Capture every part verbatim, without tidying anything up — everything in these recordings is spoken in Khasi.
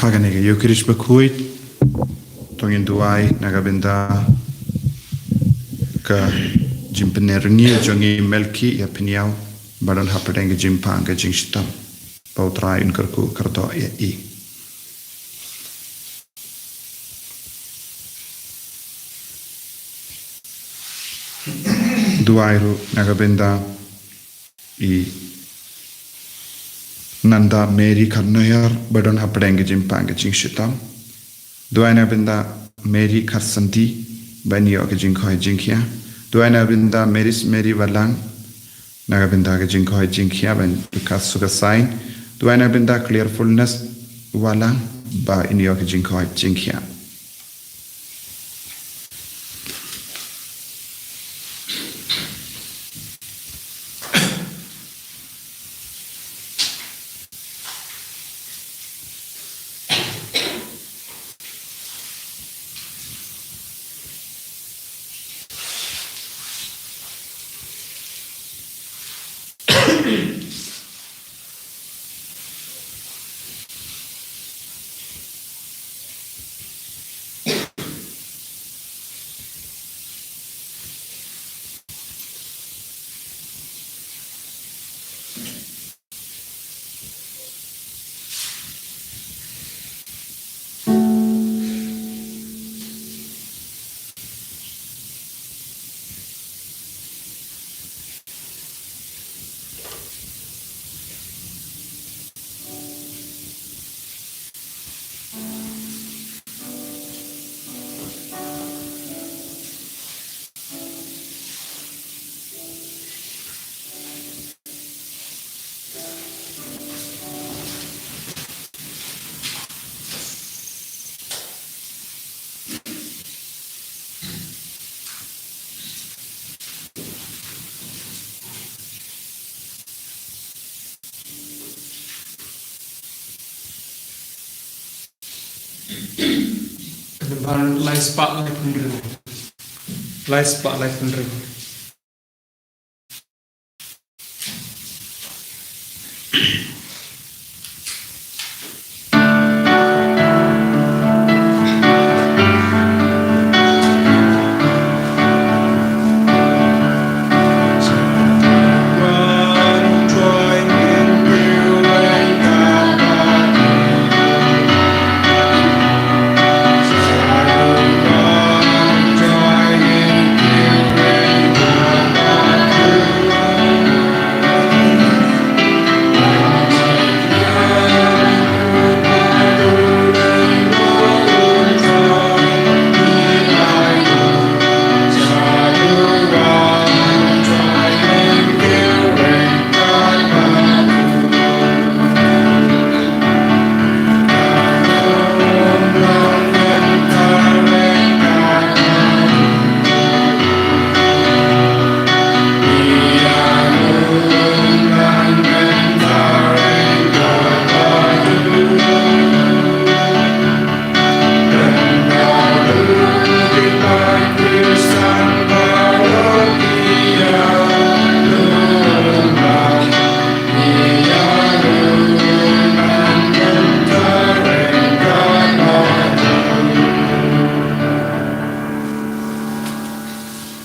Ha kane ka Ïukharist bakhuid, to ngin duwai na ka bynta ka jingpynrung jong i Melki ïa Pynïaw, ba don hapdeng ka jingpang ka jingshitom, ba U Trai un kyrkhu kyrdoh ïa i. Duwai ruh na ka bynta i Nanda Mary Kharnoiar, ba don hapdeng ka jingpang ka jingshitom. Duwai na ka bynta Mary Kharsanti, ba in ïoh ka jingkhoi jingkhia. Duwai na ka bynta Mary, Mary Balang, na ka bynta ka jingkhoi jingkhia, ba in ïoh ka suk ka saiñ. Duwai na ka bynta Clearfulness Balang, ba in ïoh ka jingkhoi jingkhia. Kaba lai spah lai phew hynriew. Lai spah lai phew hynriew.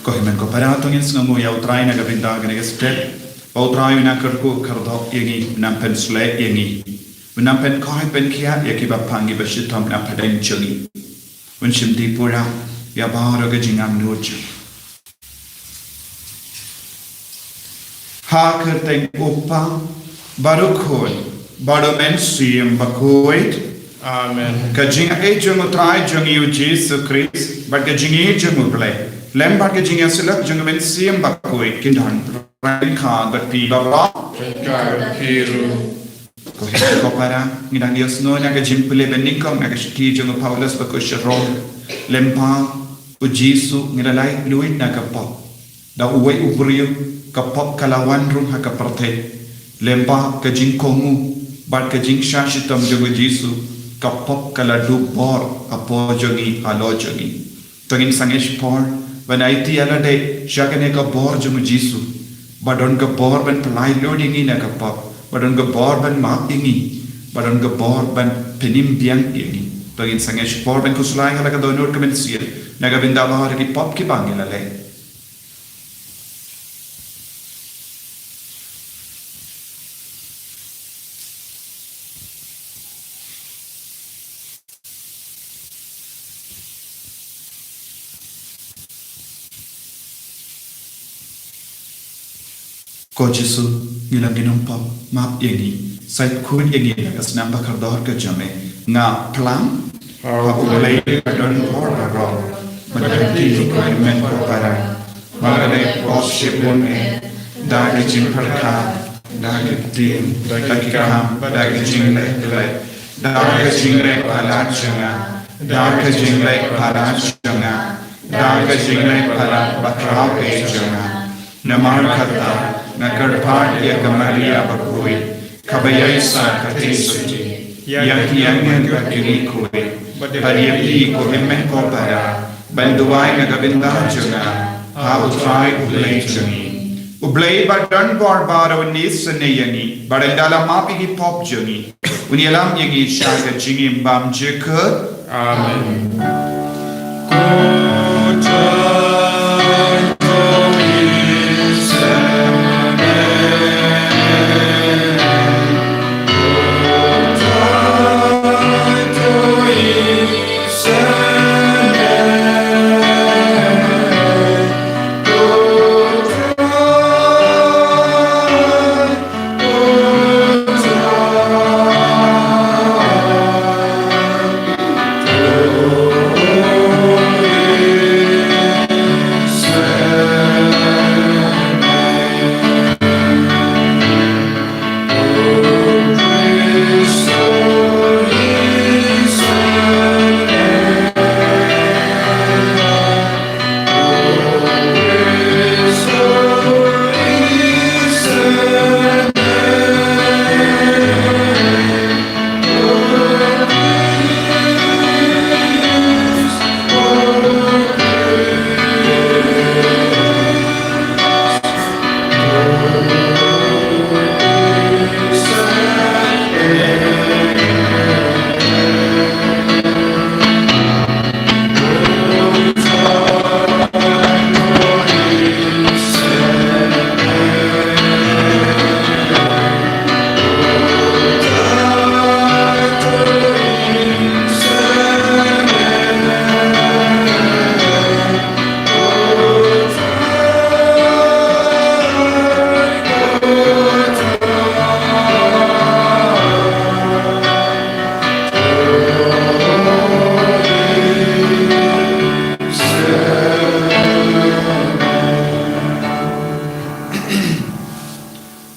Ko hynmen ko para, to ngin sngewnguh ïa U Trai na ka bynta kane ka step. Ba U Trai un nang kyrkhu kyrdoh ïa ngi, un nang pynshlei ïa ngi, un nang pynkhuid pynkhiah ïa kiba pang kiba shitom na pdeng jong ngi. Un shim dih pura ïa baroh ka jingangnud jong ngi. Ha ka kyrteng U Kpa, bad U Khun, bad U Mynsiem Bakhuid. Amen. Ka jingïeit jong U Trai jong ngi U Jisu Khrist, bad ka jingïeit jong U Blei, lem bad ka jingïasyllok jong U Mynsiem Bakhuid, kin don ryngkat bad phi baroh. Ryngkat bad phi ruh. Ko hynmen ko para, ngi dang ïohsngew na ka jingpule ba nyngkong na ka shithi jong u Paulus ba koit sha Rom. Lem bad U Jisu ngi la lait luid na ka pop. Da uwei u briew ka pop ka la wan rung ha ka pyrthei. Lem bad ka jingkohnguh bad ka jingshah shitom jong U Jisu, ka pop ka la dup bor hapoh jong ngi halor jong ngi. To ngin sangeh shipor ban aiti ïa lade sha kane ka bor jong U Jisu, ba don ka bor ban pyllait lut ïa ngi na ka pop, ba don ka bor ban map ïa ngi, ba don ka bor ban pynim biang ïa ngi, ba ngin sa ngeit shipor ban khuslai ha la ka dohnud ka mynsiem na ka bynta ba ha ki pop kiba ngi la leh. Ko Jisu, ngi la ngi nongpop, map ïa ngi, sa khuid ïa ngi na ka snam ba kordor ka jong me. Nga phlang ha U Blei ba don bor baroh, bad ha ki hynmen ko para, ba nga leh pop shibun eh, da ka jingpyrkhat, da ka ktien, da ka kam, da ka jingleh leh, da ka jingleh palat jong nga, da ka jingleh palat jong nga, da ka jingleh palat bakhraw eh jong nga. Namar kata, nga kyrpad ïa ka Maria bakhuid, kaba ïaisah ka Trinity, ïa ki ïa ngi bad ki riewkhuid, bad ïa phi ko hynmen ko para, ban duwai na ka bynta jong nga ha U Trai U Blei jong ngi. U Blei ba don bor baroh un isynei ïa ngi, bad un da la map ïa ki pop jong ngi, un ïalam ïa ngi sha ka jingim bymjukut. Amen.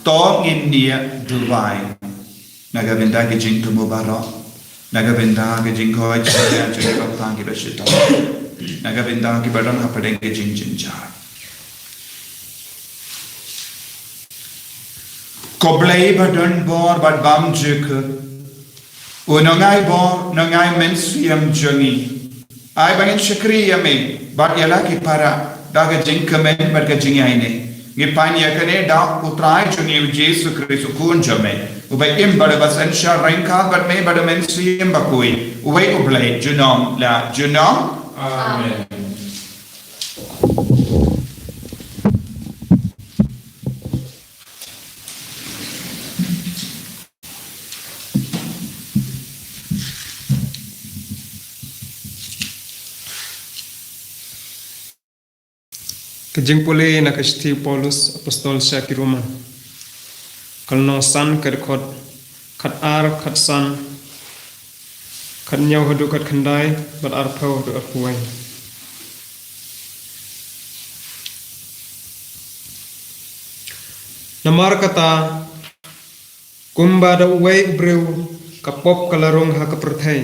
To ngin ïa duwai na ka bynta ki jingthmu baroh, na ka bynta ki jingkoit jingkhiah jong ki bapang ki bashitom, na ka bynta ki ba don hapdeng ki jingjynjar. Ko Blei ba don bor bad bymjukut, U Nongai bor, Nongai mynsiem jong ngi, ai ba ngin shakri ïa me bad ïa la ki para da ka jingkmen bad ka jingïaineh. Ngi pan ïa kane da U Trai jong ngi U Jisu Khrist U Khun jong me, uba im bad uba synshar ryngkat bad me bad U Mynsiem Bakhuid, uwei U Blei junom la junom. Amen. Ka jingpule na ka shithi u Paulus Apostol sha ki Roma. Ka lynnong san, ka dkhot khatar, khatsan, khathynñiew haduh khatkhyndai, bad arphew haduh arphew wei. Namar kata, kumba da uwei u briew ka pop ka la rung ha ka pyrthei,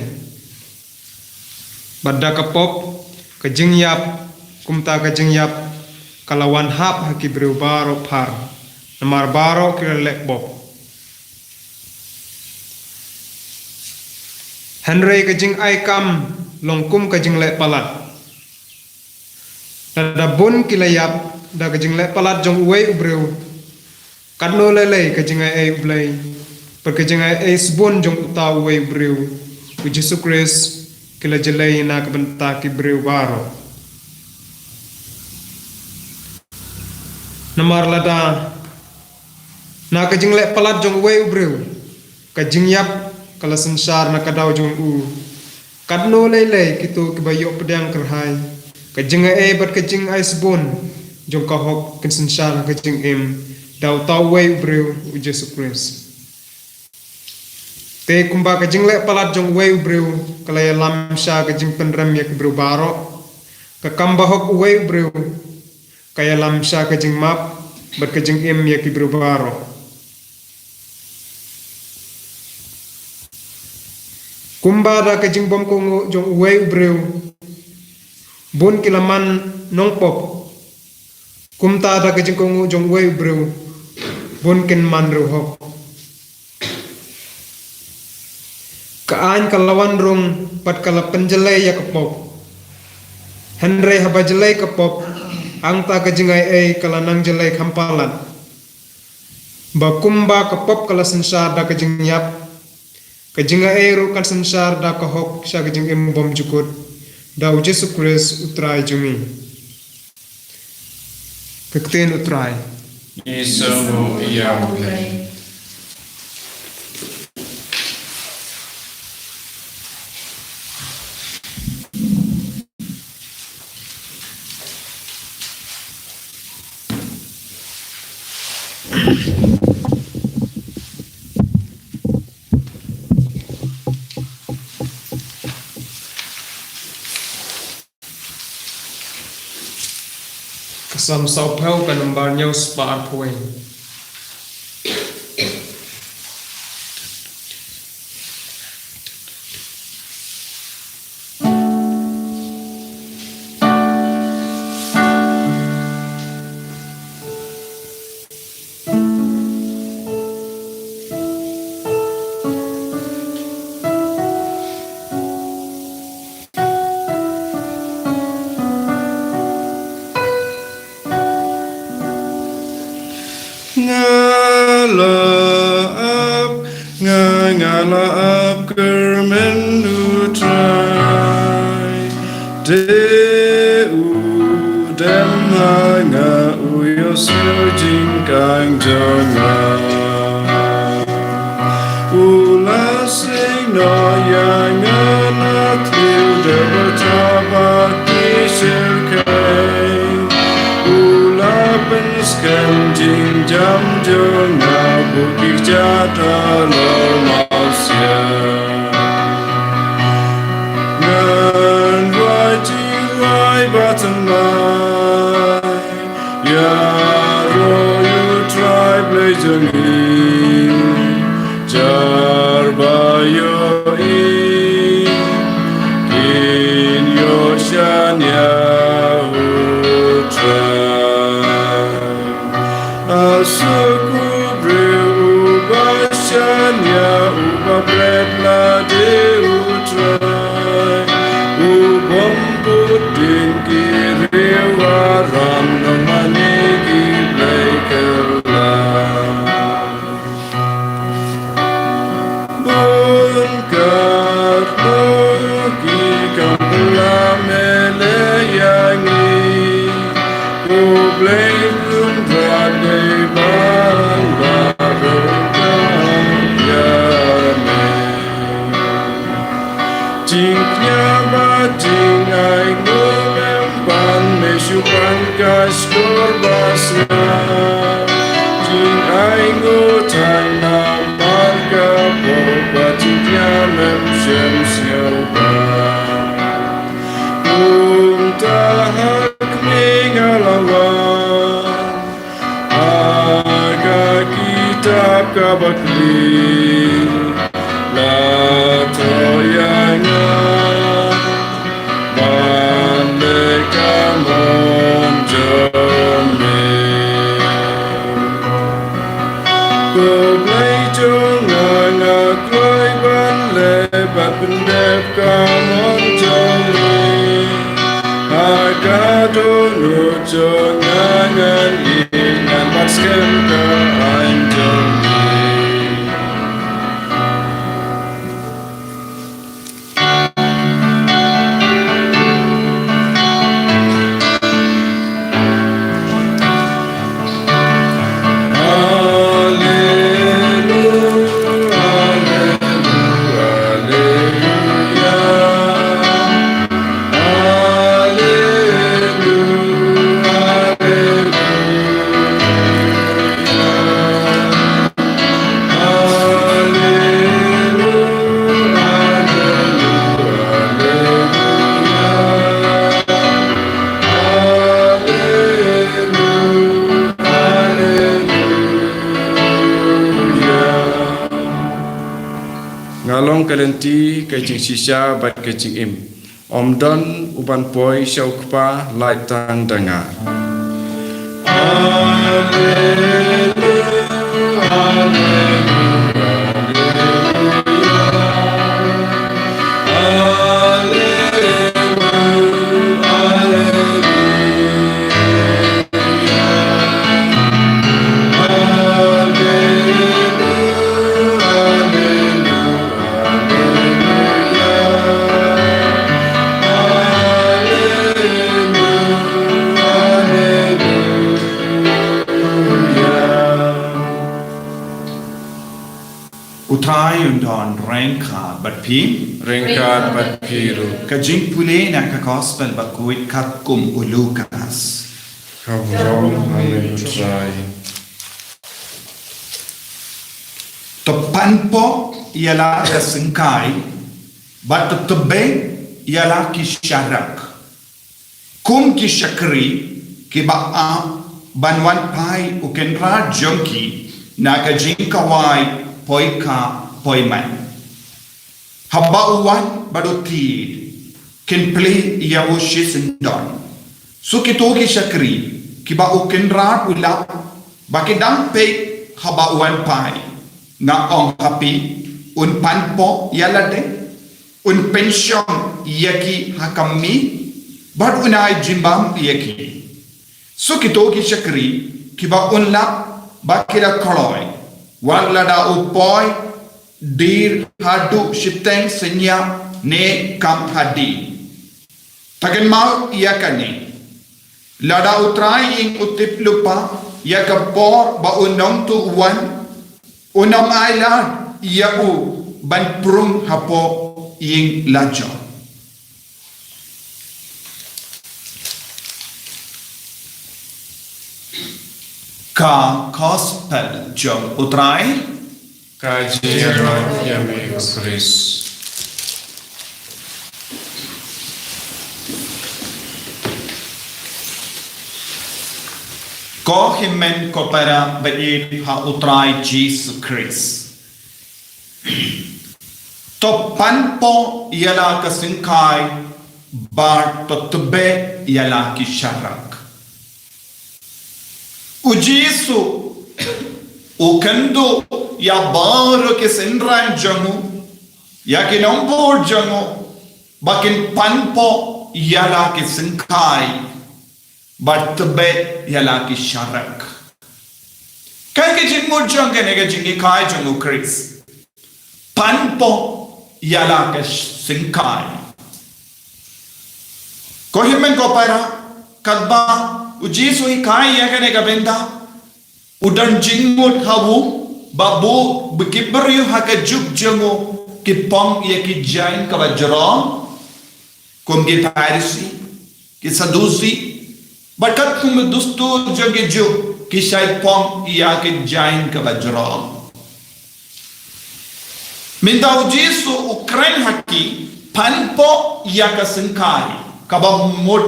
bad da ka pop ka jingïap, kumta ka jingïap ka la wan hap ha ki briew baroh phar, namar baroh ki la leh pop. Hynrei ka jingai kam long kum ka jingleh palat. Lada bun ki la ïap da ka jingleh palat jong uwei u briew, katno lei lei ka jingai ei U Blei. bad ka jingai ei sbun jong uta uwei u briew, u Jisu Khrist, ki la jlei na ka bynta ki briew baroh. Namar lada na ka jingleh palat jong uwei u briew, ka jingïap ka la synshar na ka daw jong u, katno lei lei kito kiba ïoh pdiang kyrhai, ka jingai ei bad ka jingai sbun jong ka hok kin synshar ka jingim da uta uwei u briew, u Jisu Khrist. Te kumba ka jingleh palat jong uwei u briew ka la ïalam sha ka jingpynrem ïa ki briew baroh, ka kam bahok uwei u briew ka ïalam sha ka jingmap bad ka jingim ïa ki briew baroh. Kumba da ka jingbym kohnguh jong uwei u briew bun ki la man nongpop, kumta da ka jingkohnguh jong uwei u briew bun kin man riewhok. Ka aiñ ka la wan rung bad ka la pynjlei ïa ka pop. Hynrei haba jlei ka pop, hangta ka jingai ei ka la nang jlei kham palat. Ba kumba ka pop ka la synshar da ka jingïap, ka jingai ei ruh kan synshar da ka hok sha ka jingim bymjukut, da u Jisu Khrist u Trai jong ngi. Ka ktien u Trai. Ngi sngewnguh ïa U Blei. Ka Salm sawphew, ka nombar hynñiew spah arphew wei. Nga la ap, nga, nga la ap kyrmen U Trai. Te u dem ha nga, u ïohsngew jingkhang jong nga. U la sngewno ïa nga na thliew dewbyrtha bad ki shyrkhei. U la pynskhem jingjam jong nga, bad ki kjat halor mawsiang. Ngan rwai jingrwai ba thymmai ïaroh ïa U Trai Blei jong ngi. Jar ba ïohi kin ïoh shaniah U Trai. A suk u briew uba shaniah, uba bret lade U Trai, u bym bud dien ki riew aram, namar ki blei kylla. Bun katno ki kam kylla me leh ïa ngi, ko Blei Kynrad, dei ban baroh ïa me. Jingkñia bad jingainguh mem pan, me shu pan ka shkor ba sngap. Jingainguh tang namar ka pop, bad jingkñia mem shym sngewbha. Kumta ha khmih nga la wan ha ka kitab kaba khlieh, la thoh ïa nga ban leh ka mon jong me. Ko Blei jong nga, nga kloi ban leh bad pyndep ka mon jong me. Ha ka dohnud jong nga ngan ïeit, ngan bat skhem ka aiñ jong me. ka lynti, ka jingshisha bad ka jingim. Ym don u ban poi sha u Kpa lait tang da nga. U Trai un don ryngkat bad phi. Ryngkat bad phi ruh. Ka jingpule na ka Gospel bakhuid katkum u Lukas. Khublei ïa me, U Trai. To pan pop ïa la ka syngkai, bad to tbe ïa la ki sharak. Kum ki shakri kiba ap ban wan phai u kynrad jong ki na ka jingkawai poi kha poi man. Haba u wan bad u thied, kin plie ïa u shisyndon. Sa kito ki shakri kiba u kynrad u lap ba ki dang peit haba u wan phai. Nga ong ha phi, un pan pop ïa lade, un pynshong ïa ki ha ka miet, bad un ai jingbam ïa ki. Sa kito ki shakri kiba un lap ba ki la kloi, wat lada u poi, dier haduh shiteng synñia ne kam hadien. To kynmaw ïa kane. Lada u trai ïing u tip lypa ïa ka por ba u nongtuh u wan, un ym ailad ïa u ban prung hapoh ïing lajong. Ka Gospel jong u Trai. Ka jingïaroh ïa me, U Khrist. Ko hynmen ko para ba ïeit ha u Trai Jisu Khrist. To pan pop ïa la ka syngkai, bad to tbe ïa la ki sharak. U Jisu u kynduh ïa baroh ki synran jong u, ïa ki nongbud jong u, ba kin pan pop ïa la ki syngkai, bad tbe ïa la ki sharak. Kaei ka jingmut jong kane ka jinghikai jong u Khrist? Pan pop ïa la ka syngkai. Ko hynmen ko para, katba u Jisu u hikai ïa kane ka bynta, u don jingmut ha u, ba bun ki briew ha ka juk jong u ki pang ïa ki jaiñ kaba jrong, kum ki Pharisi, ki Sadusi, bad katkum u dustur jong ki Jiw, ki shait pang ïa ki jaiñ kaba jrong. Mynta u Jisu u kren ha ki, pan pop ïa ka syngkai, kaba mut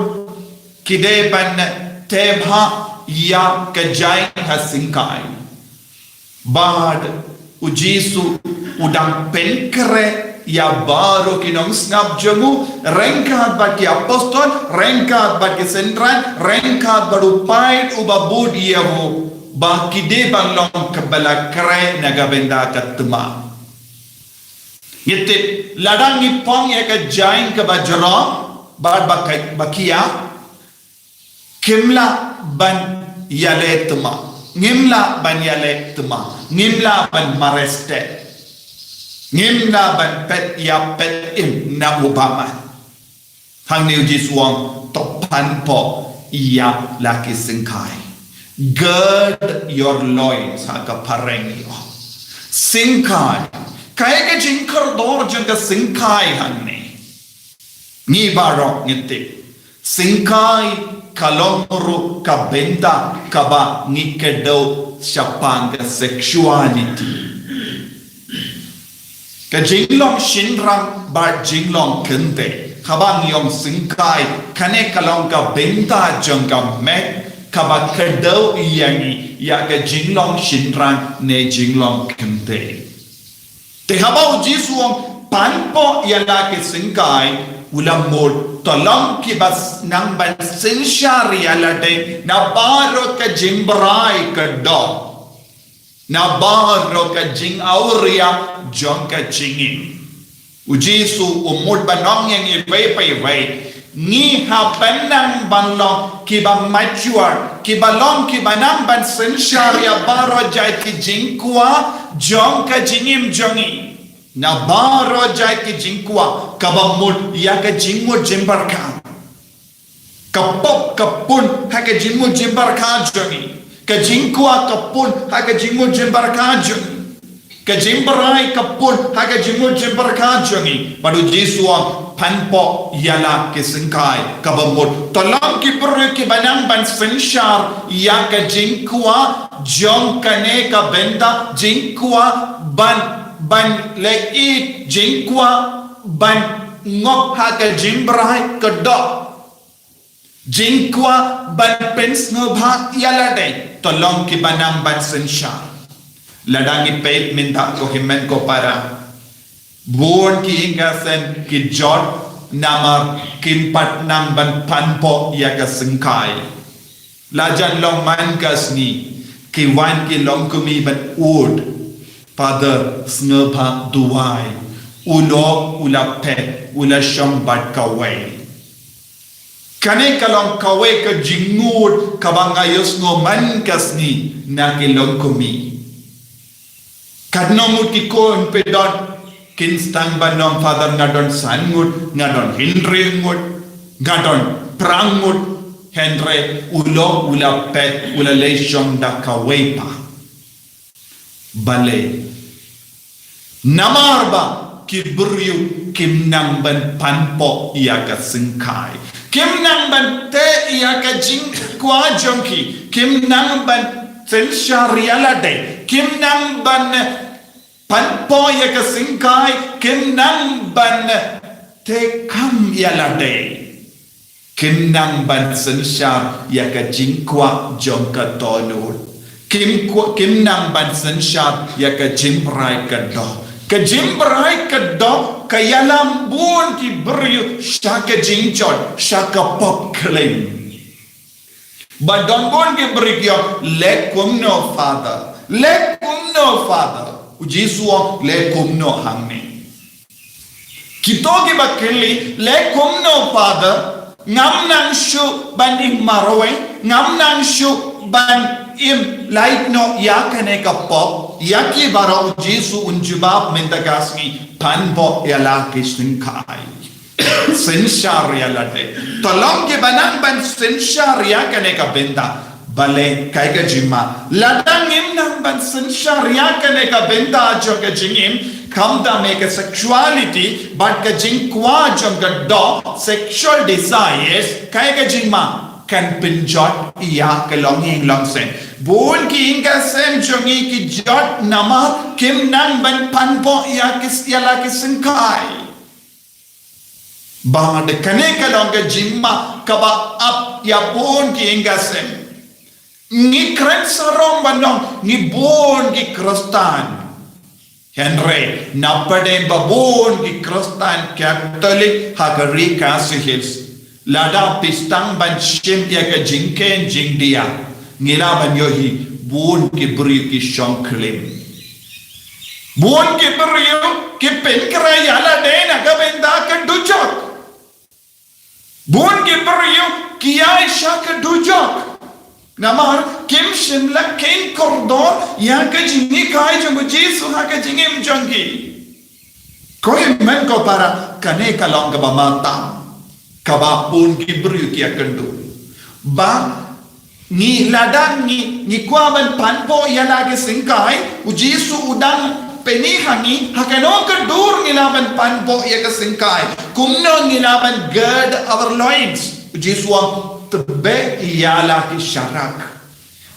ki dei ban teh bha ïa ka jaiñ ha syngkai. Bad u Jisu u dang pynkhreh ïa baroh ki nongsngap jong u, ryngkat bad ki apostol, ryngkat bad ki synran, ryngkat bad u paid uba bud ïa u, ba ki dei ban long kiba la khreh na ka bynta ka thma. Ngi tip, lada ngi pang ïa ka jaiñ kaba jrong, bad ba ka, ba khia, ngim lah ban ïaleh thma. Ngim lah ban ïaleh thma. Ngim lah ban mareh stet. Ngim lah ban peit ïa peit im na u bymman. Hangne u Jisu u ong to pan pop ïa la ki syngkai. Gird your loins ha ka phareng ïoh. Syngkai. Kaei ka jingkordor jong ka syngkai hangne? Ngi baroh ngi tip. Syngkai ka long ruh ka bynta kaba ngi kdew shaphang ka sexuality. Ka jinglong shynrang bad jinglong kynthei. Haba ngi ong syngkai, kane ka long ka bynta jong ka met, kaba kdew ïa ngi, ïa ka jinglong shynrang ne jinglong kynthei. Te haba u Jisu u ong pan poh ïa la ki syngkai, u la mut, to long kiba nang ban synshar ïa lade na baroh ka jingbrai ka doh, na baroh ka jingawria jong ka jingim. U Jisu u mut ban ong ïa ngi iwei pa iwei, ngi hap ban nang ban long kiba mature, kiba long kiba nang ban synshar ïa baroh jait ki jingkwah jong ka jingim jong ngi. Na baroh jait ki jingkwah, kaba mut ïa ka jingmut jingpyrkhat. Ka pop ka pun ha ka jingmut jingpyrkhat jong ngi. Ka jingkwah ka pun ha ka jingmut jingpyrkhat jong ngi. Ka jingbrai ka pun ha ka jingmut jingpyrkhat jong ngi. Bad u Jisu u ong, pan poh ïa la ki syngkai, kaba mut, to long ki briew kiba nang ban synshar ïa ka jingkwah jong kane ka bynta, jingkwah ban, ban leh ïeit, jingkwah ban ngop ha ka jingbrai ka doh, jingkwah ban pynsngewbha ïa lade. To long kiba nang ban synshar. Lada ngi peit mynta, ko hynmen ko para, bun ki ïing ki sem ki jot namar kim pat nang ban pan poh ïa ka syngkai. La jan long man ka sngi, ki wan ki longkmie ban ud, Father, sngewbha duwai, u lok u la phet, u la shong bad kawei. Kane ka long kawei ka jingngud kaba nga ïohsngew man ka sngi na ki longkmie. Katno ngut ki khun phi don, kin sdang ban ong, Father, nga don san ngut, nga don hynriew ngut, nga don phra ngut, hynrei u lok u la phet, u la leit shong da kawei pat. Balei? Namar ba ki briew kim nang ban pan poh ïa ka syngkai. Kim nang ban teh ïa ka jingkwah jong ki. Kim nang ban synshar ïa lade. Kim nang ban pan poh ïa ka syngkai. Kim nang ban teh kam ïa lade. Kim nang ban synshar ïa ka jingkwah jong ka dohnud. Kim kwah, kim nang ban synshar ïa ka jingbrai ka doh. Ka jingbrai ka doh ka ïalam bun ki briew sha ka jingjot, sha ka pop klim. Ba don bun ki briew ki ong, leh kumno Father, leh kumno Father. U Jisu u ong, leh kumno hangne. Kito kiba kylli, leh kumno Father, ngam nang shuh ban im marwei, ngam nang shuh ban im lait noh ïa kane ka pop, ïa ki baroh u Jisu un jubab mynta ka sngi, pan poh ïa la ki syngkai. Synshar ïa lade. To long kiba nang ban synshar ïa kane ka bynta. Balei, kaei ka jingma? Lada ngim nang ban synshar ïa kane ka bynta jong ka jingim, khamtam ïa ka sexuality, bad ka jingkwah jong ka doh, sexual desires, kaei ka jingma? Kan pynjot ïa ka longïing longsem. Bun ki ïing ki sem jong ngi ki jot namar kim nang ban pan poh ïa ki, ïa la ki syngkai. Bad kane ka long ka jingma kaba ap ïa bun ki ïing ki sem. Ngi kren sarong ban ong ngi bun ki Khristan. Hynrei na pdeng ba bun ki Khristan Katholik ha ka ri Khasi Hills, lada phi sdang ban shim ïa ka jingkheiñ jingdiah, ngi lah ban ïohi bun ki briew ki shong klim. Bun ki briew ki pynkhreh ïa lade na ka bynta ka dujok. Bun ki briew ki ïaid sha ka dujok. Namar kim shym la kheiñ kordor ïa ka jinghikai jong u Jisu ha ka jingim jong ki. Ko hynmen ko para, kane ka long kaba ma tam kaba bun ki briew ki ïakynduh. Ba ngi, lada ngi, ngi kwah ban pan poh ïa la ki syngkai, u Jisu u dang pyni ha ngi ha kano ka dur ngi lah ban pan poh ïa ka syngkai. Kumno ngi lah ban gird our loins? U Jisu u ong, tbeh ïa la ki sharak.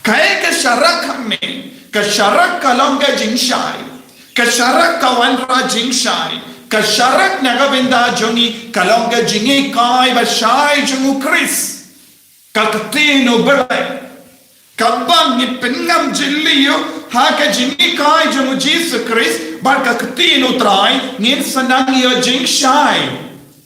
Kaei ka sharak hangne? Ka sharak ka long ka jingshai. Ka sharak ka wanrah jingshai. Ka sharak na ka bynta jong ngi ka long ka jinghikai ba shai jong u Khrist. Ka ktien u Blei. Katba ngi pynngam jylliew ha ka jinghikai jong u Jisu Khrist bad ka ktien u Trai, ngin sa nang ïoh jingshai.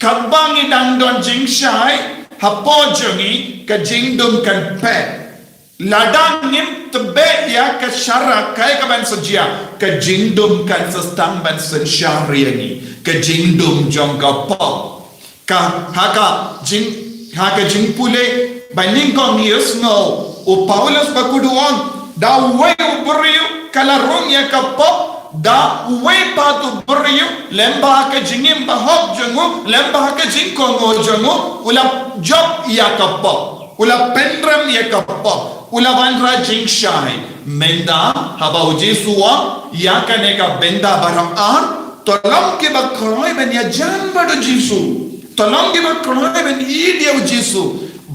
Katba ngi dang don jingshai hapoh jong ngi, ka jingdum kan phet. Lada ngim tbeh ïa ka sharak, kaei kaban sa jia? Ka jingdum kan sa sdang ban synshar ïa ngi, ka jingdum jong ka pop. Ka, ha ka jing, ha ka jingpule ba nyngkong ngi ïohsngew u Paulus ba kudang da uwei u briew ka la rung ïa ka pop, da uwei pat u briew, lem bad ka jingim bahok jong u, lem bad ka jingkohnguh jong u, u la jop ïa ka pop, u la pynrem ïa ka pop, u la wanrah jingshai. Mynta haba u Jisu u ong ïa kane ka bynta baroh ar, to long kiba kloi ban ïajan bad u Jisu. To long kiba kloi ban ïeit ïa u Jisu,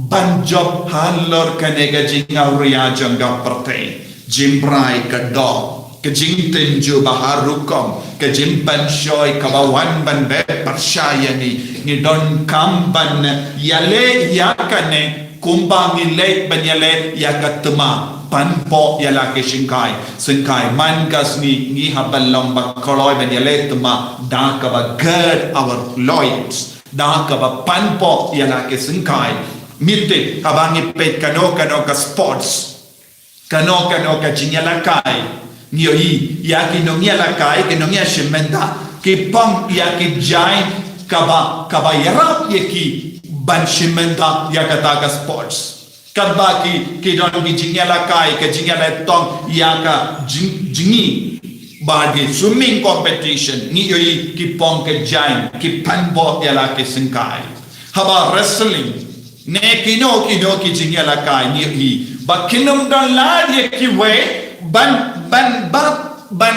ban jop halor kane ka jingawria jong ka pyrthei. Jingbrai ka doh, ka jingtynjuh ba har rukom, ka jingpynshoi kaba wan ban beh pyrshah ïa ngi. Ngi donkam ban ïaleh ïa kane kumba ngi leh ban ïaleh ïa ka thma, pynpoh ïa la ki syngkai. Syngkai, man ka sngi ngi hap ban long ba kloi ban ïaleh thma da kaba gird our loins, da kaba pynpoh ïa la ki syngkai. Ngi tip haba ngi peit kano kano ka sports, kano kano ka jingïalehkai, ngi ïohi ïa ki nongïalehkai, ki nongïashim bynta, ki pang ïa ki jaiñ kaba, kaba ïarap ïa ki ban shim bynta ïa kata ka sports. Katba ki, ki don ki jingïalehkai, ka jingïaleh tong ïa ka jing, jingï, ba ki swimming competition, ngi ïohi ki pang ki jaiñ, ki pynpoh ïa la ki syngkai. Haba wrestling ne kino kino ki jingïalehkai, ngi ïohi ba kin ym don lad ïa kiwei ban, ban, ban, ban,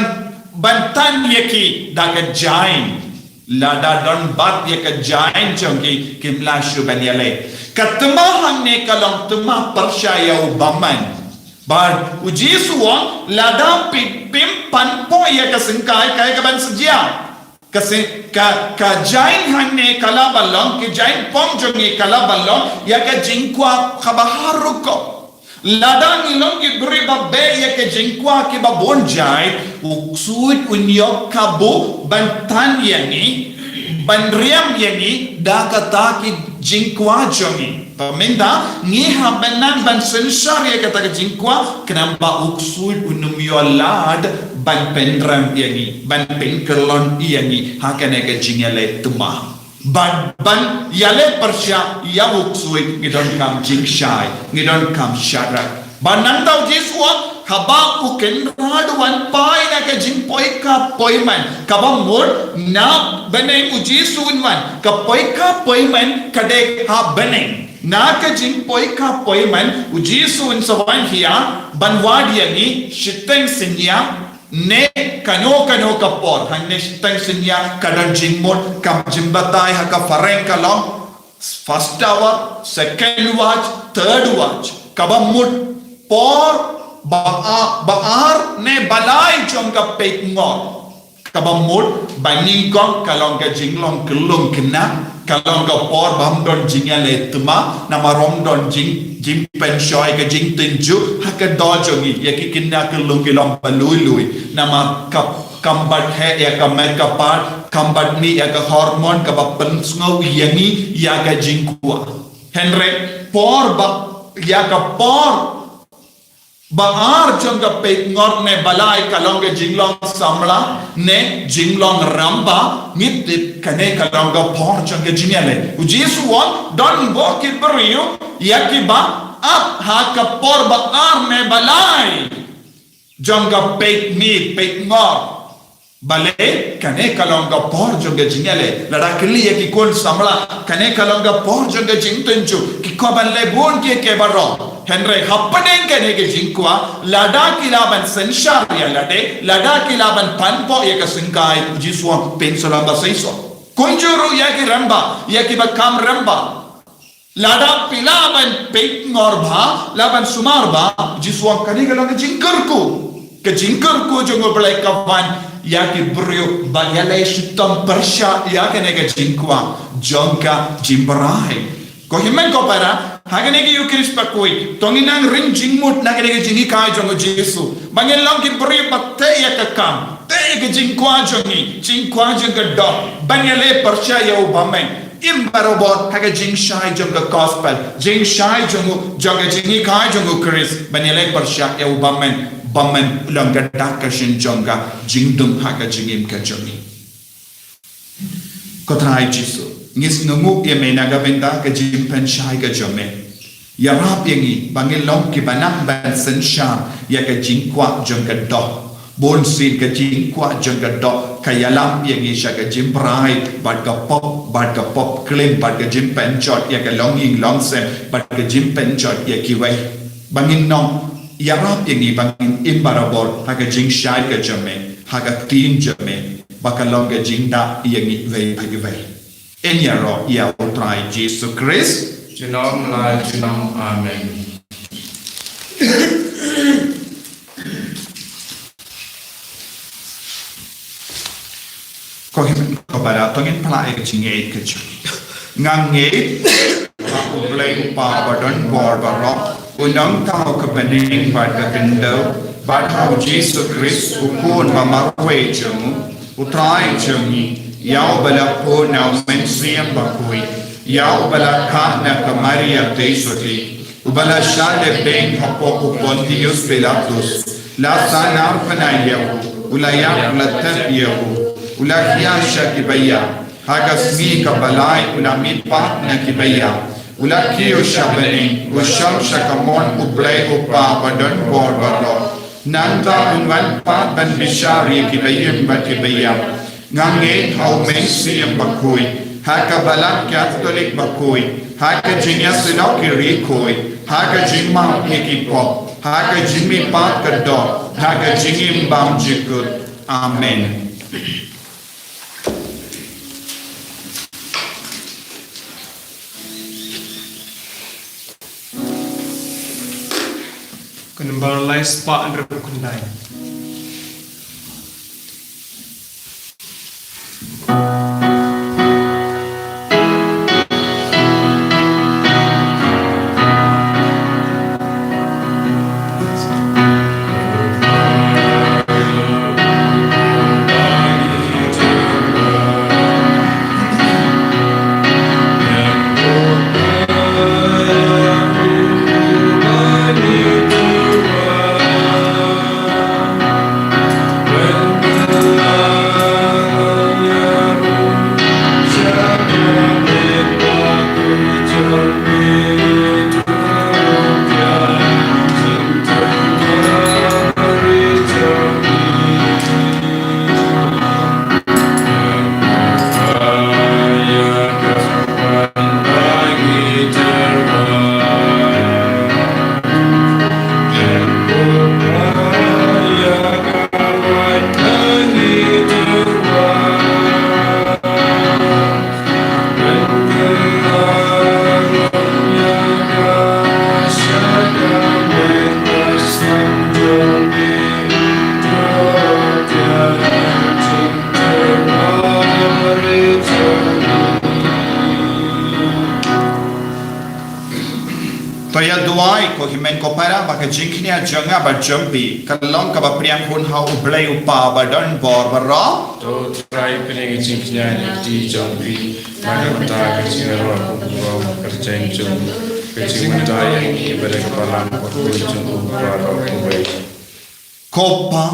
ban tan ïa ki da ka jaiñ. Lada don bad ïa ka jaiñ jong ki, kim lah shuh ban ïaleh. Ka thma hangne ka long thma pyrshah ïa u bymman. Bad u Jisu u ong, lada phi, phim pynpoh ïa ka syngkai, kaei kaban sa jia? Ka sy, ka, ka jaiñ hangne ka lah ban long, ki jaiñ pang jong ngi ka lah ban long ïa ka jingkwah kaba har rukom. Lada ngi long ki briew ba beh ïa ka jingkwah kiba bun jait, u ksuid un ïoh kabu ban tan ïa ngi, ban riam ïa ngi da kata ki jingkwah jong ngi. Ba mynta ngi hap ban nang ban synshar ïa kata ka jingkwah, khnang ba u ksuid un ym ïoh lad ban pynrem ïa ngi, ban pynkyllon ïa ngi ha kane ka jingïaleh thma. Ban, ban ïaleh pyrshah ïa u ksuid, ngi donkam jingshai, ngi donkam sharak. Ba nangta u Jisu u ong, haba u Kynrad u wan phai na ka jingpoi ka poi man, kaba mut na bneng u Jisu un wan, ka poi ka poi man ka dei ha bneng. Na ka jingpoi ka poi man u Jisu un sa wan hiar ban wad ïa ngi shiteng synñia, ne kano kano ka por. Hangne shiteng synñia ka don jingmut, ka jingbatai ha ka phareng ka long first hour, second watch, third watch. Kaba mut por ba, a, ba ar ne ba lai jong ka peitngor. Kaba mut ba nyngkong ka long ka jinglong kyllung khynnah, ka long ka por bym don jingïaleh thma, namar ym don jing, jingpynshoi ka jingtynjuh ha ka doh jong ngi. Ïa ki khynnah kyllung ki long ba lui lui, namar ka, kam pat heh ïa ka met ka phad, kam pat mih ïa ka hormone kaba pynsngew ïa ngi ïa ka jingkwah. Hynrei por ba, ïa ka por ba ar jong ka peitngor ne ba lai ka long ka jinglong samla ne jinglong rymba, ngi tip kane ka long ka por jong ka jingïaleh. U Jisu u ong, don bun ki briew ïa kiba ap ha ka por ba ar ne ba lai jong ka peitmiet, peitngor. Balei? Kane ka long ka por jong ka jingïaleh. Lada kylli ïa ki khun samla, kane ka long ka por jong ka jingtynjuh, ki kwah ban leh bun kiei kiei baroh. Hynrei hapdeng kane ka jingkwah, lada ki lah ban synshar ïa lade, lada ki lah ban pynpoh ïa ka syngkai, u Jisu u ong, phin sa long ba seisoh. Kumjuh ruh ïa ki rymba, ïa kiba kham rymba. Lada phi lah ban peitngor bha, lah ban sumar bha, u Jisu u ong, kane ka long ka jingkyrkhu. Ka jingkyrkhu jong U Blei ka wan ïa ki briew ba ïaleh shitom pyrshah ïa kane ka jingkwah jong ka jingbrai. Ko hynmen ko para, Ha kane ka Eucharist bakhuid, to ngin nang ring jingmut na kane ka jinghikai jong u Jisu. Ba ngin long ki briew ba teh ïa ka kam, teh ïa ka jingkwah jong ngi, jingkwah jong ka doh. Ban ïaleh pyrshah ïa u bymmen. Im barabor ha ka jingshai jong ka gospel, jingshai jong u, jong ka jinghikai jong u Khrist. Ban ïaleh pyrshah ïa u bymmen, bymmen u long ka dak ka shin jong ka jingdum ha ka jingim ka jong ngi. Ko Trai Jisu, ngi sngewnguh ïa me na ka bynta ka jingpynshai ka jong me. Ïarap ïa ngi ba ngin long kiba nang ban synshar ïa ka jingkwah jong ka doh. Bunsien ka jingkwah jong ka doh ka ïalam ïa ngi sha ka jingpynbeit bad ka pop, bad ka pop klim, bad ka jingpynjot ïa ka longïing longsem, bad ka jingpynjot ïa kiwei. Ba ngin long, ïarap ïa ngi ba ngin im barabor ha ka jingshai ka jong me, ha ka ktien jong me, ba ka long ka jingdah ïa ngi iwei pa iwei. Yn ïaroh ïa u Trai Jisu Khrist. Junom la junom. Amen. Ko hynmen ko para, to ngin phla ïa ka jingngeit ka jong ngi. Nga ngeit ha U Blei U Kpa ba don bor baroh, u nongthaw ka bneng bad ka khyndew, bad ha u Jisu Khrist u Khun ba marwei jong u, u Trai jong ngi, ïa uba la pun na u Mynsiem Bakhuid, ïa uba la khah na ka Maria Theisotti, uba la shah leh beiñ hapoh u Pontius Pilatus, la sahnarphna ïa u, u la ïap, la thep ïa u, u la khia sha kiba ïap, ha ka sngi kaba lai u la mihpat na kiba ïap, u la kiew sha bneng, u shong sha kamon U Blei U Kpa ba don bor baroh. Nangta un wan pat ban bishar ïa kiba im bad kiba ïap. Nga ngeit ha u Mynsiem Bakhuid, ha ka Balang Katholik bakhuid, ha ka jingïasyllok ki riewkhuid, ha ka jingmap ïa ki pop, ha ka jingmihpat ka doh, ha ka jingim bymjukut. Amen. Ka nombar lai spah hynriewphew khyndai. To ïa duwai ko hynmen ko para, ba ka jingkñia jong nga bad jong phi kan long kaba pdiang hun ha U Blei U Kpa ba don bor baroh. To Trai, pynïeng ka jingkñia na ka kti jong phi, na ka bynta ka jingïaroh u kyrteng jong u, ka jingmyntoi ïa ngi bad ïa ka balang bakhuid jong u baroh kawei. Ko Pa,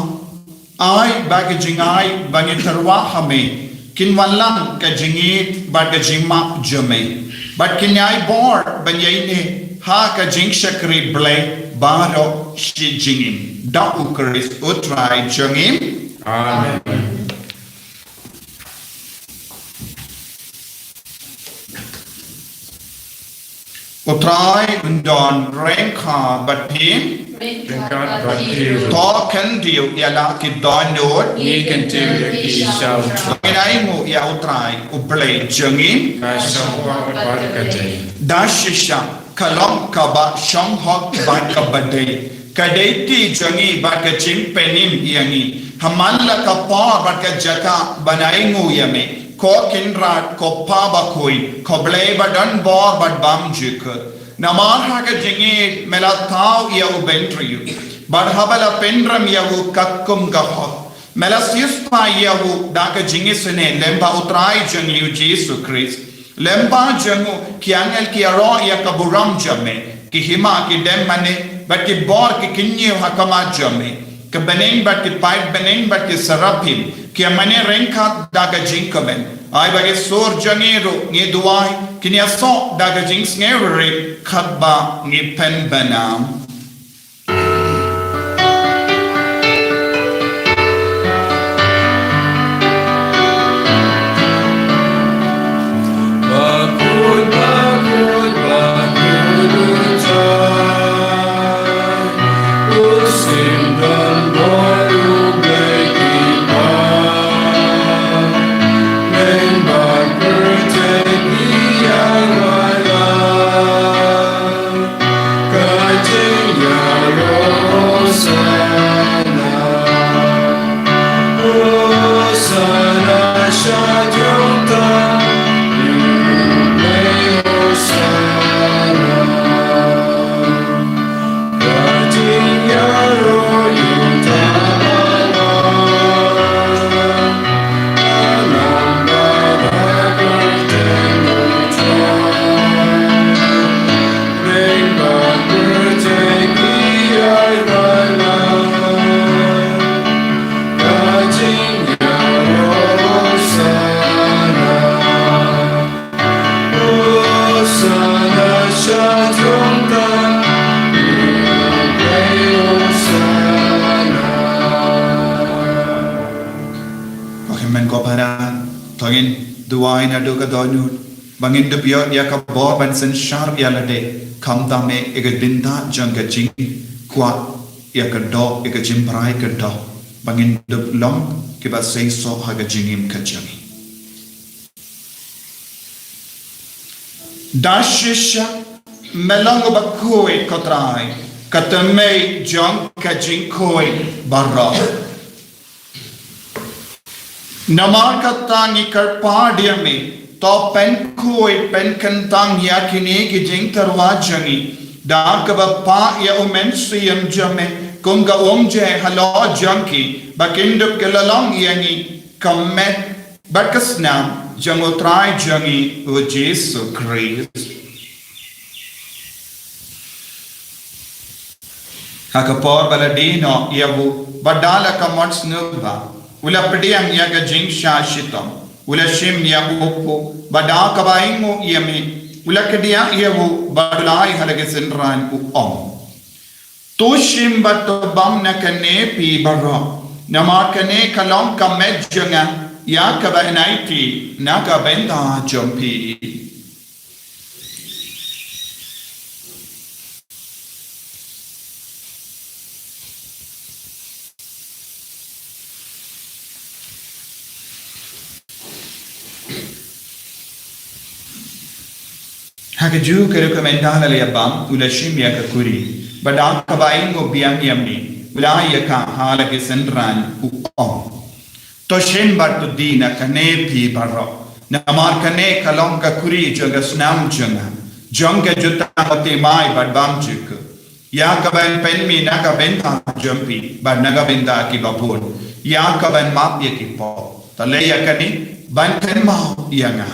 ai ba ka jingai ba ngin tyrwa ha me kin wanlang ka jingïeit bad ka jingmap jong me, bad kin ai bor ban ïaineh ha ka jingshakri Blei baroh shi jingim. Da U Khrist U Trai jong ngi. Amen. U Trai un don ryngkat bad phi. Ryngkat bad phi. To khyndiat ïa la ki dohnud. Ngi khyndiat ïa ki sha U Trai. Ngin ainguh ïa U Trai U Blei jong ngi. Ka shong hok bad ka dei. Da shisha ka long kaba shong hok bad kaba dei. Ka dei kti jong ngi bad ka jingpynim ïa ngi. Ha man la ka por bad ka jaka ban ainguh ïa me, ko Kynrad, ko Pa bakhuid, ko Blei ba don bor bad bymjukut. Namar ha ka jingïeit me la thaw ïa u bynriew, bad haba la pynrem ïa u katkum ka hok, me la siewspah ïa u da ka jingisynei lyngba u Trai jong ngi u Jisu Khrist. Lyngba jong u ki angel ki ïaroh ïa ka burom jong me, ki hima ki dem mane, bad ki bor ki kynñiew ha khmat jong me. Ki bneng bad ki paid bneng bad ki serafim ki ïa mane ryngkat da ka jingkmen. Ai ba ki sur jong ngi ruh, ngi duwai, kin ïasoh da ka jingsngewrit katba ngi pynbna. Ko hynmen ko para, to ngin duwai naduh ka dohnud, ba ngin dup ïoh ïa ka bor ban synshar ïa lade, khamtam eh ïa ka bynta jong ka jingkwah ïa ka doh, ïa ka jingbrai ka doh, ba ngin dup long kiba seisoh ha ka jingim ka jong ngi. Da shisha me long uba khuid ko Trai, ka tymmen jong ka jingkhuid baroh. Namar kata ngi kyrpad ïa me, to pynkhuid pynkyntang ïa kine ki jingtyrwa jong ngi da kaba pah ïa u Mynsiem jong me, kum ka umjai halor jong ki, ba kin dup ki la long ïa ngi ka met bad ka snam jong u Trai jong ngi u Jisu Khrist. Ha ka por ba la die noh ïa u, bad da la ka mon sngewbha, u la pdiang ïa ka jingshah shitom, u la shim ïa u kpu, bad da kaba ainguh ïa me, u la kdiah ïa u, bad u la ai ha la ki synran u ong: To shim bad to bam na kane phi baroh, namar kane ka long ka met jong nga, ïa kaba yn aiti na ka bynta jong phi. Ha kajuh ka rukom ynda la ïa bam, u la shim ïa ka kuri, bad da kaba ainguh biang ïa me, u la ai ïa ka ha la ki synran u ong: To shim bad to die na kane phi baroh, namar kane ka long ka kuri jong ka snam jong nga, jong ka jutang ba thymmai bad bymjukut, ïa kaban pynmih na ka bynta jong phi bad na ka bynta kiba bun, ïa kaban map ïa ki pop. To leh ïa kane ban kynmaw ïa nga.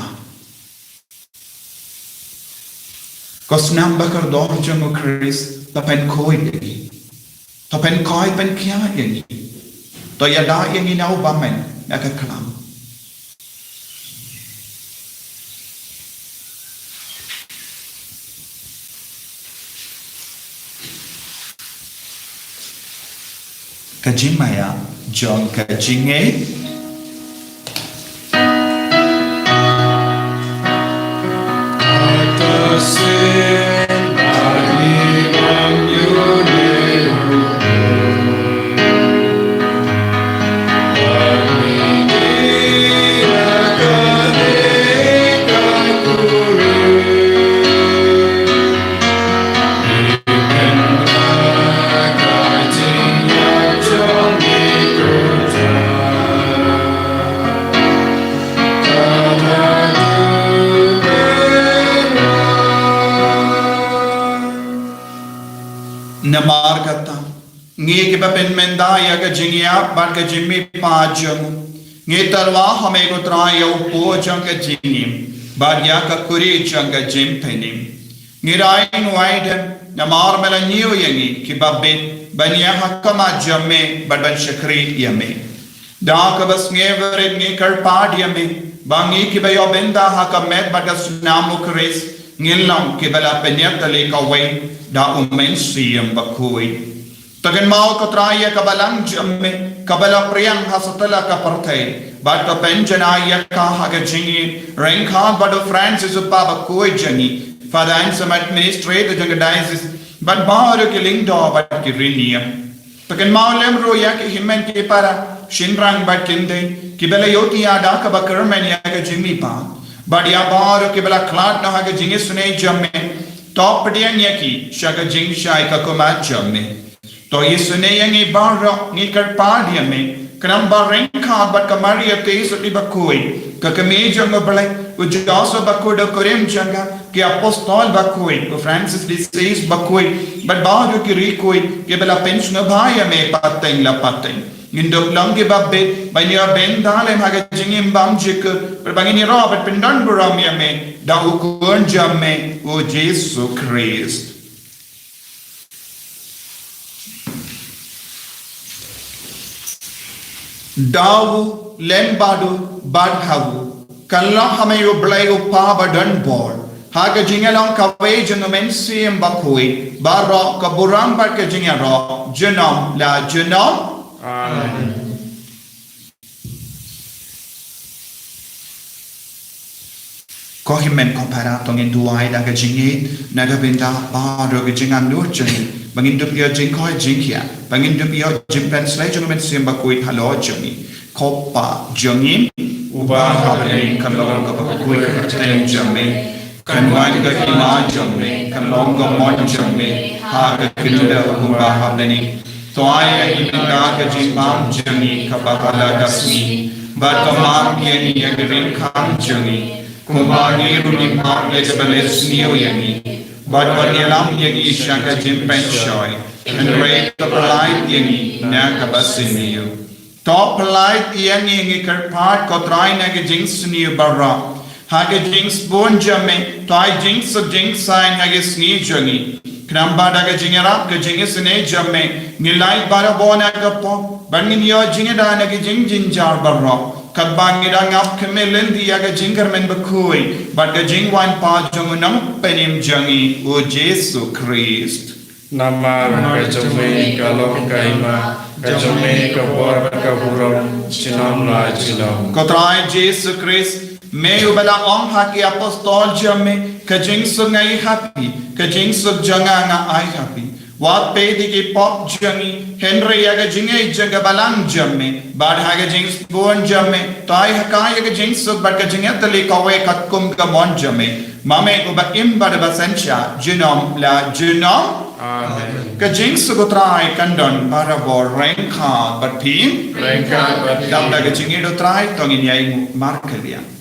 Ko snam ba kordor jong u Khrist, to pynkhuid ïa ngi. To pynkhuid pynkhiah ïa ngi. To ïada ïa ngi na u bymman na ka khlam. Ka jingmaïa jong ka jingngeit. Namar kata, ngi kiba pynmynta ïa ka jingïap bad ka jingmihpat jong u, ngi tyrwa ha me ko Trai ïa u puoh jong ka jingim bad ïa ka kuri jong ka jingpynim. Ngi rai ngi wai dem namar me la ñiew ïa ngi kiba bit ban ïa ha khmat jong me bad ban shakri ïa me. Da kaba sngewrit ngi kyrpad ïa me ba ngi kiba ïoh bynta ha ka met bad ka snam u Khrist ngin long kiba la pynïatylli kawei da u Mynsiem Bakhuid. To kynmaw ko Trai ïa ka balang jong me kaba la pyrshang ha satlak ka pyrthei bad to pynjanai ïa ka ha ka jingïeit ryngkat bad u Francis u Papa bakhuid jong ngi, Father Anselm administrator jong ka diocese bad baroh ki lyngdoh bad ki riewniam. To kynmaw lem ruh ïa ki hynmen ki para, shynrang bad khyndai kiba la ïohi ïa da kaba kyrmen ïa ka jingmihpat bad ïa baroh kiba la khlad noh ha ka jingisynei jong me. To pdiang ïa ki sha ka jingshai ka khmat jong me. To isynei ïa ngi baroh, ngi kyrpad ïa me, khnang ba ryngkat bad ka Maria Theisotti bakhuid, ka kmie jong u Blei, u Joseph bakhuid u kurim jong ka, ki apostol bakhuid, u Francis de Sales bakhuid bad baroh ki riewkhuid kiba la pynsngewbha ïa me pateng la pateng, ngin dup long kiba bit ban ïoh bynta lem ha ka jingim bymjukut bad ba ngin ïaroh bad pyndonburom ïa me da u Khun jong me u Jisu Khrist. Da u, lem bad u, bad ha u, kan long ha me U Blei U Kpa badonbor, ha ka jingïalong kawei jong U Mynsiem Bakhuid, baroh ka burom bad ka jingïaroh junom la junom. Amen. Ko hynmen ko para, to ngin duwai da ka jingïeit na ka bynta baroh ki jingangnud jong ngi, ba ngin dup ïoh jingkoit jingkhiah, ba ngin dup ïoh jingpynshlei jong U Mynsiem Bakhuid halor jong ngi. Ko Pa jong ngi uba ha bneng, kan long kaba khuid ka kyrteng jong me. Kan wan ka hima jong me, kan long ka mon jong me ha ka khyndew kumba ha bneng. To ai ïa ngi mynta ka jingbam jong ngi kaba ha la ka sngi, bad to map ïa ngi ïa ki riewkhang jong ngi, kumba ngi ruh ngi map ïa kiba leh sniew ïa ngi. Bad wat ïalam ïa ngi sha ka jingpynshoi, hynrei to pyllait ïa ngi na kaba sniew. To pyllait ïa ngi, ngi kyrpad ko Trai, na ka jingsniew baroh, ha ka jingsbun jong me to ai jingsuk jingsaiñ ha ka sngi jong ngi. Khnang ba da ka jingïarap ka jingisynei jong me ngin lait barabor na ka pop, bad ngin ïoh jingïada na ka jingjynjar baroh, katba ngi dang ap khmih lynti ïa ka jingkyrmen bakhuid bad ka jingwan pat jong U Nongpynim jong ngi U Jisu Khrist. Namar ka jong me ka long ka hima, ka jong me ka bor bad ka burom junom la junom. Ko Trai Jisu Khrist, me uba la ong ha ki apostol jong me, ka jingsuk nga ai ha phi, ka jingsuk jong nga nga ai ha phi. Wat peit ïa ki pop jong ngi, hynrei ïa ka jingïeit jong ka balang jong me. Bad ha ka jingsbun jong me to ai ha ka ïa ka jingsuk bad ka jingïatylli kawei katkum ka mon jong me, ma me uba im bad uba synshar junom la junom. Amen. Ka jingsuk U Trai kan don barabor ryngkat bad phi. Ryngkat bad phi. Dap da ka jingïeit U Trai to ngin ïainguh markylliang.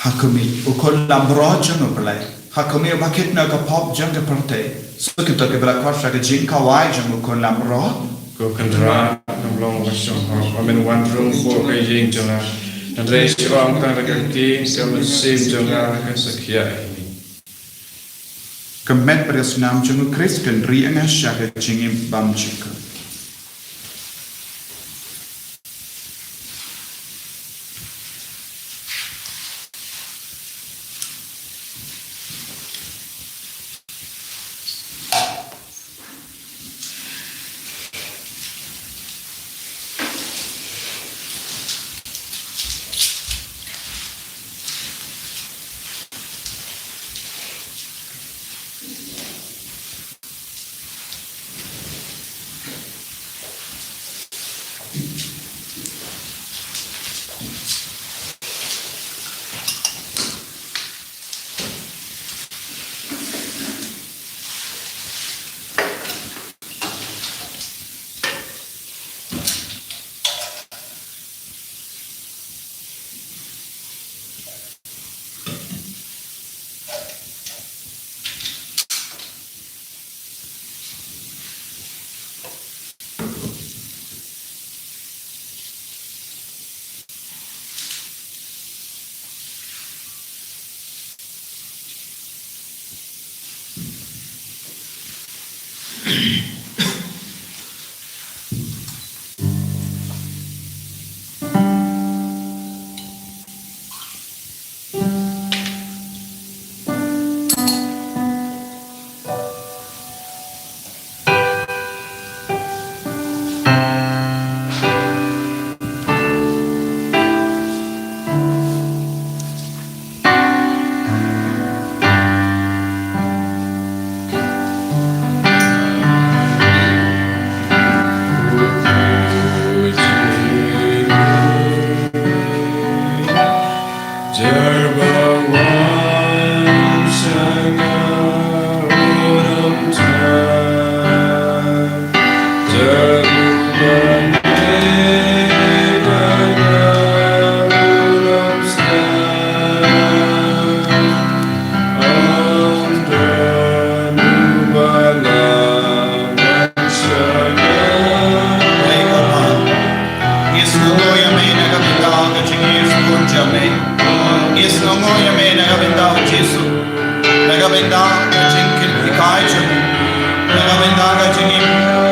Ha khmih, u khun lambrot jong U Blei. ha ka miet bakit na ka pop jong ka pyrthei. Suk ito ki bala kwat sha ka jingkawai jong u khun lamroh. Ko Kynrad, ngam long ba shong hok, ba men wan rung ko ka ïing jong nga. Hynrei shu ong tang da ka ktien ka mynsiem jong nga kan sa khia ïa ngi. Ka met bad ka snam jong u Khrist kan ri ïa nga sha ka jingim bymjukut. Ngi sngewnguh ïa me na ka bynta ka jingïasyllok jong me. Ngi sngewnguh ïa me na ka bynta u Jisu. Na ka bynta ka jingkit hikai jong me. Na ka bynta ka jingim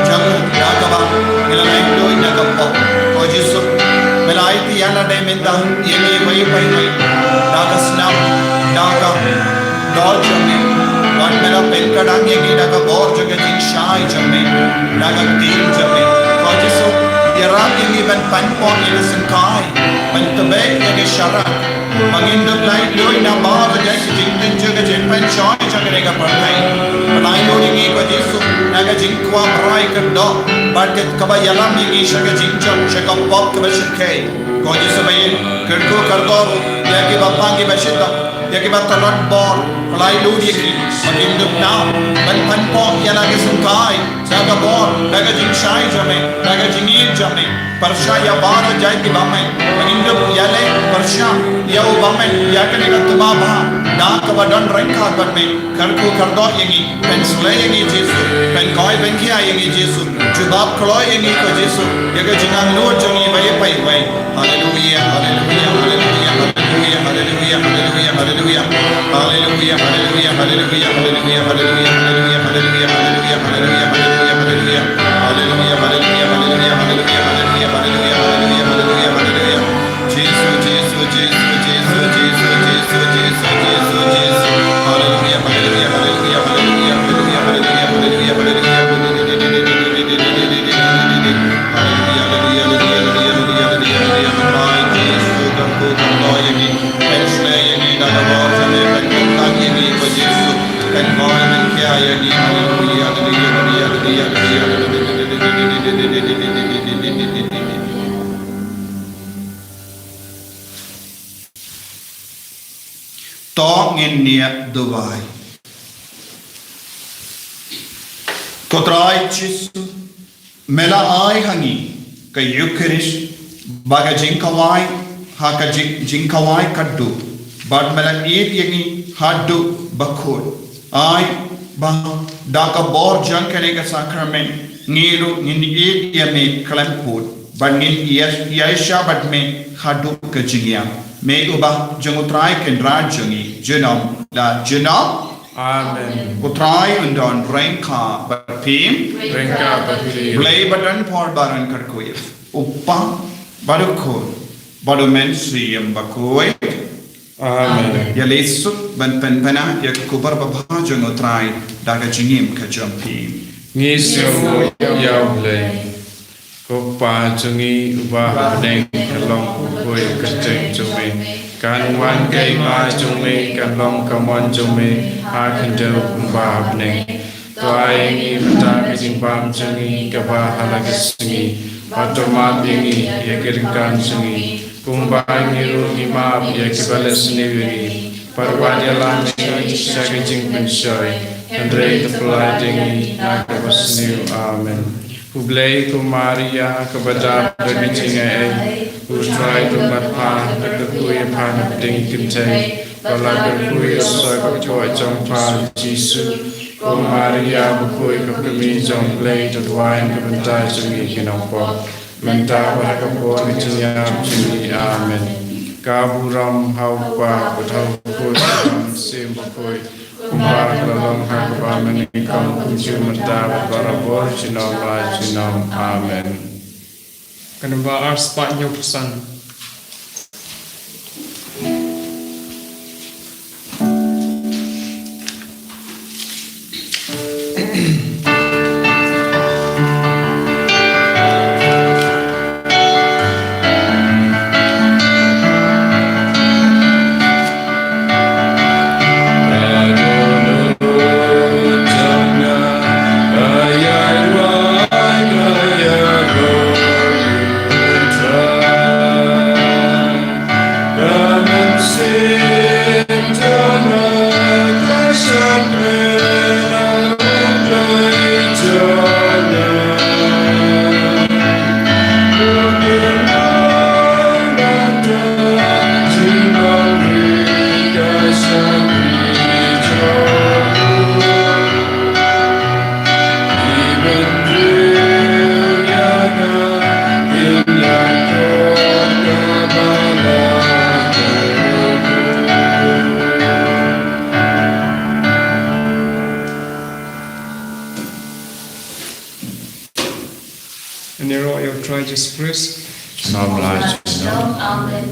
jong me. Da kaba ngi la leit duh na ka pop. Ko Jisu, me la aiti ïa lade mynta ïa ngi iwei pa iwei. Da ka snam, da ka dor jong me. Wat me la pynkhadang ïa ngi da ka bor jong ka jingshai jong me. Da ka ktien jong me. Ko Jisu, ïarap ïa ngi ban pan pop ïa ka syngkai. Ban tebeh ïa ka sharak. Ba ngin dup lait duh na baroh jait ka jingtynjuh ka jingpynshoi jong kane ka pyrthei. Pynlait lut ïa ngi ko Jisu na ka jingkwah brai kyrdoh. Bad ka kaba ïalam ïa ngi sha ka jingjop sha ka pop kaba shyrkhei. Ko Jisu ba ïeit, kyrkhu kyrdoh ïa kiba pang kiba shitom, ïa kiba tlot bor, pynlait lut ïa ki, ba kin dup noh, ban pan pop ïa la ka syngkai, da ka bor, da ka jingshai jong me, da ka jingïeit jong me, pyrshah ïa baroh jait kiba mih, ba kin dup ïaleh, pyrshah, ïa u bymman, ïa kane ka tba bha, da kaba don ryngkat bad me, kyrkhu kyrdoh ïa ngi, pynsleh ïa ngi Jisu, pynkoi pynkhia ïa ngi Jisu, jubab kloi ïa ngi ko Jisu, ïa ka jingangnud jong ngi ba ïa pai wei. Haleluia, haleluia, haleluia, haleluia, haleluia, haleluia, haleluia. Haleluia, haleluia, haleluia, haleluia, haleluia, haleluia, haleluia, haleluia, haleluia, haleluia, haleluia. Haleluia, haleluia, haleluia, haleluia, haleluia, haleluia, haleluia, haleluia, haleluia. Jisu, Jisu, Jisu, Jisu. Haleluia, haleluia, haleluia, haleluia, haleluia, haleluia, haleluia, haleluia, haleluia. Haleluia, haleluia, haleluia, haleluia, haleluia, haleluia, haleluia, haleluia. Ai Jisu, kyrkhu kyrdoh ïa ngi, pynsleh ïa ngi da ka bor jong me, pynkyntang ïa ngi ko Jisu, pynkoi pynkhia ïa ngi. Haleluia, haleluia, haleluia, haleluia, haleluia. To ngin niah duwai. Ko Trai Jisu, me la ai ha ngi ka Eukharist ba ka jingkawai, ha ka jing, jingkawai ka duh, bad me la ïeit ïa ngi haduh Bakhuid. Ai ba da ka bor jong kane ka sakramen ngi ruh ngin ïeit ïa me khlem pud, bad ngin ïa, ïaishah bad me haduh ka jingïap. Me uba jong U Trai Kynrad jong ngi, junom la junom. Amen. U Trai un don ryngkat bad phi. Ryngkat bad phi. Blei ba don por baroh kyrkhu ïa u Kpa bad u Khun bad u Mynsiem Bakhuid. Amen. Ïa leit suk ban pynpaw ïa ka khubor babha jong U Trai da ka jingim ka jong phi. Ngi sngewbha ïa U Blei. Ko Pa jong ngi uba ha bneng, ka long ka kyrteng jong me. Kan wan ka hima jong me, kan long ka mon jong me ha khyndew kumba ha bneng. To ai ngi mynta ka jingbam jong ngi kaba ha la ka sngi. Bad to map ïa ngi ïa ki ryngkat jong ngi, kumba ngi ruh ngi map ïa kiba leh sniew ïa ngi. Bad wat ïalam ïa ngi sha ka jingpynshoi, hynrei to pyllait ïa ngi na kaba sniew. Amen. Khublei ko Maria, kaba dap da ka jingaiei, U Trai u don bad pha, la kyrkhu ïa pha na pdeng ki kynthei, bad la kyrkhu ïa u soi bakhuid jong pha Jisu. Ko Maria bakhuid, ko kmie jong U Blei, to duwai na ka bynta jong ngi ki nongpop, mynta bad ha ka por ka jingïap jong ngi. Amen. Ka burom ha U Kpa bad ha U Khun bad ha U Mynsiem Bakhuid, kumba ka la long ha kaba mynnyngkong, kumjuh mynta bad barabor, junom la junom. Amen. Ka namba arspah hynñiewphew san. Yn ïaroh ïa U Trai Jisu Khrist. Junom la junom. Amen.